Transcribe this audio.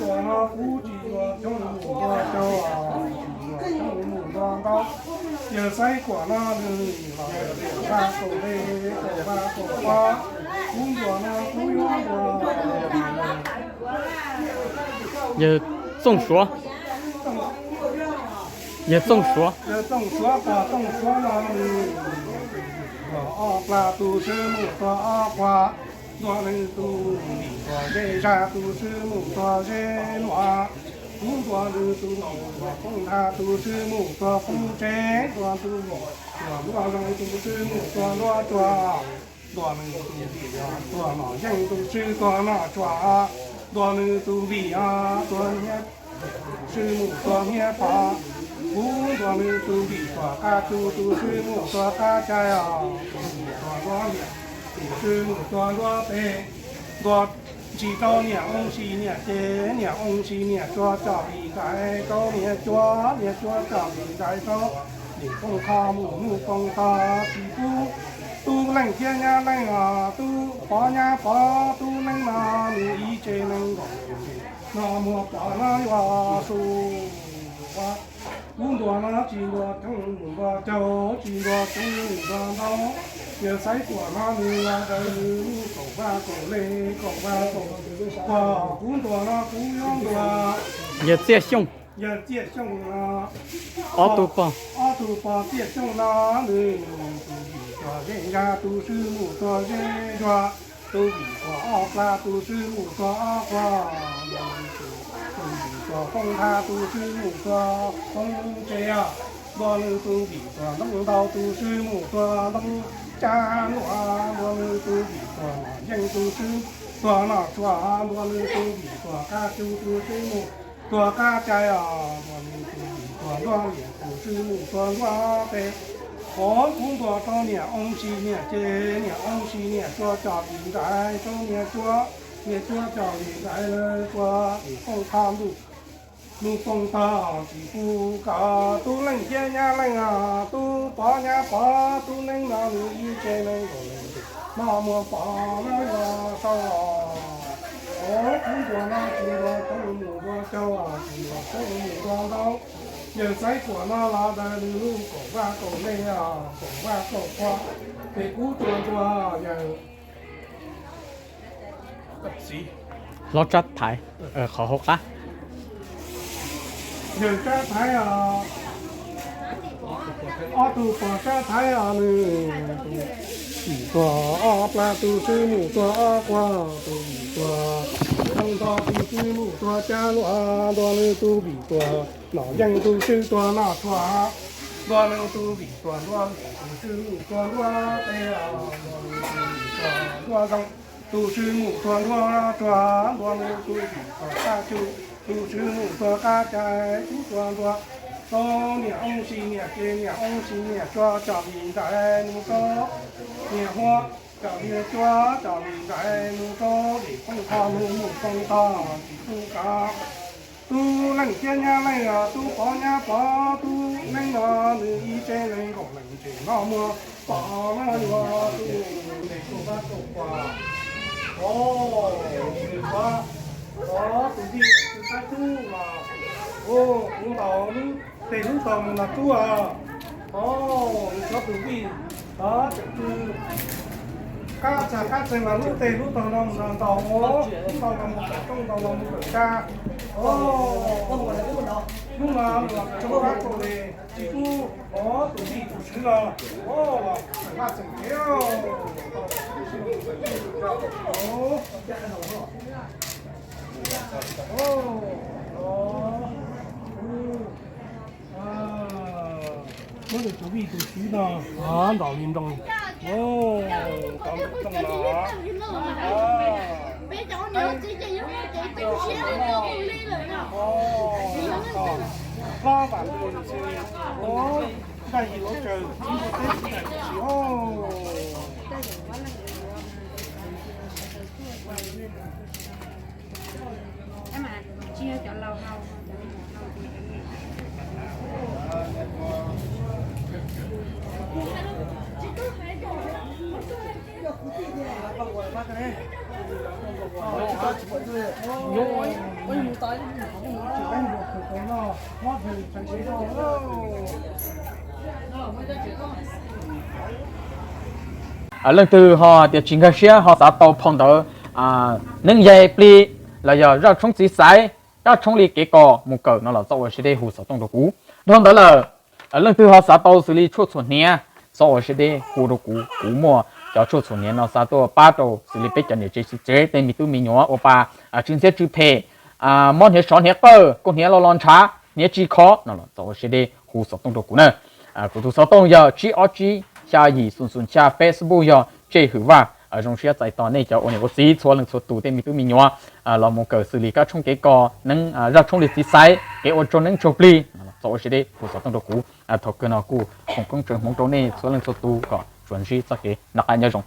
Kuam no kuv tsis yuav coob mus ntua caug, tsis yuav coob mus ntua ntau. Yawg Xaiv Kuam no nws los yawg tiam vaj kaum hle, kaum vaj kaum pua. Kuv ntuas no kuv yuav ntuas. Yawg Txooj Suav. Yawg Txooj Suav. Yawg Txooj Suav, Kuam Txooj Suav no nws ntuas ob plag tus swb mus tua ob quag, ntuas nws tus vim tua zej zag tus swb mus tua zej nuav. Kuv ntuas nws tus vim tua poob ntha tus swb mus tua poob tsev, ntuas tus vim tua nruab zoov tus swb mus tua nruab tsuag, ntuas nws tus vim tua nom yeej tus swb tua noj tshua, ntuas nws tus vim tua hnyiab swb mus tua hnyiab pov. Kuv ntuas nws tus vim tua qab tsu tus swb mus tua qab cai os, tus vim tua nruab liam tus swb mus tua nruab peg. Ntuas ntsis rau niam oo si niam ces niam oo si niam tsuag coj vim nqaim rau niam cuab, niam cuab coj vim nqaim rau niam poob qho mus hnub poob tog tsis pub tub leej thiab nyab leej os, tub pov nyab pov tub neeb no nws ib tse nees nkaum no muag pov no yuav su. Kuv ntuas no tsis ntuas coob mus ntua caug, tsis ntuas coob mus ntua ntau. Yawg Xaiv Kuam no nws los daws nws lub kaum vaj kaum hle, kaum vaj kaum pua. Kuv ntuas no kuv yuav ntuas Yawg Txiaj Xyooj. Yawg Txiaj Xyooj no, ob tug pog, ob tug pog Txiaj Xyooj no nws tus vim tua zej zag tus swb mus tua zej zuag, tus vim tua ob plag tus swb mus tua ob quag, tus vim tua poob ntha tus swb mus tua poob tsev, ntuas nws tus vim tua ntoo ntau tus swb mus tua ntoo cab nuav, ntuas nws tus vim tua nom yeej tus swb tua noj tshua, ntuas nws tus vim tua qab tsu tus swb mus tua qab cai os, ntuas nws tus vim tua nruab liam tus swb mus tua nruab peg. Hov kuv ntuas rau niam oo si niam ces niam oo si niam cuab coj vim nqaim rau niam cuab, niam cuab coj vim nqaim rau niam poob qho ntuj, ntuj poob tog tsis pub kom tub leej thiab nyab leej os, tub pov nyab pov tub neeb no nws ib tse nees nkaum leej no muag pov no yuav sau os. Hov kuv ntuas no tsis ntuas coob mus ntua caug, tsis ntuas coob mus ntua ntau. Yawg Xaiv Kuam no los daws nws lub kaum vaj kaum hle, kaum vaj kaum pua, ces kuv tsuas ntuas yawg Hlob Tsab Thaiv, qhov hauv qab. Yawg Tsab Thaiv os, ob tug pog Tsab Thaiv os, nws tus vim tua ob plag tus swb mus tua ob quag, tus vim tua ntoo ntau tus swb mus tua cab nuav, ntuas nws tus vim tua nom yeej tus swb tua noj tshua, ntuas nws tus vim tua nruab liam tus swb mus tua nruab peg, ntuas nws tus vim tua nruab zoov tus swb mus tua nruab tsuag, ntuas nws tus vim tua qab tsu tus swb mus tua qab cai. Kuv tsuas ntuas rau niam oo si niam ces niam oo si niam cuab coj vim nqaim nws rau niam huab coj niam cuab coj vim nqaim nws rau lim poob qho ntuj mus poob tog tsis pub kom tub leej thiab nyab leej os, tub pov nyab pov tub neeb no nws ib tse nees nkaum leej tsev no muag pov no yuav su. Tes kaum vaj kaum pua. Os, tus vij tus saib tub los, kuv ntaus lub tes lub tog mus nrog tub os. Os, nws cov tus vij, os, tseem twg qab txag qab txeeg los lub tes lub tog no mus nrog ntaus, lub tog no mus tawm rooj, tog no mus tawm tsag. Os, hnub no los tso qab tso le tsis tub, os, tus vij tus swv los, os, los tseem vaj tseem tsev. Muab tus vij tus swv no ntaus li nroo. Ntaus li nroo no. Hlob Vam Lwm, ntaj yim hauv tsaws txiv npua teb txiv daim tsis os. Leej twg ho tias tsis nkag siab ho xav tau phau ntawv neeb yaig plig los yog zaj tshoob txiv xaiv, zaj tshoob li kev kos mus kawm no los txhob ua siab deb hu xov tooj rau kuv. Dhau ntawd lawm, leej twg ho xav tau xws li tshuaj txhuam hniav, txhob ua siab deb hu rau kuv. Kuv muaj cov tshuaj txhuam hniav no xa tuaj pab rau xws li peb cov niam tsev txiv tsev, tej me tub me nyuam ua pa tsw ntxhiab tsw phem, mob hniav sov hniav qawj, kaus hniav los los ntshav, hniav tsis khov no los txhob ua siab deb hu xov tooj rau kuv na. Kuv tus xov tooj yog tsib ob tsib xya yim xoom xoom xya, Facebook yog Tsej Hwm Vaj. Zoo siab txais tos nej cov ua niam ua txiv txhua leej txhua tus, tej me tub me nyuam los mus kawm xws li kab tshoob kev kos neeb, zaj tshoob li txiv xaiv, kev ua tsaug neeb tsaug plig, txhob ua siab deb hu xov tooj rau kuv. Thaum kawg no kuj foom koob tsawv hmoov rau nej txhua leej txhua tus kom tsuas ntsib txoj kev noj qab nyob zoo.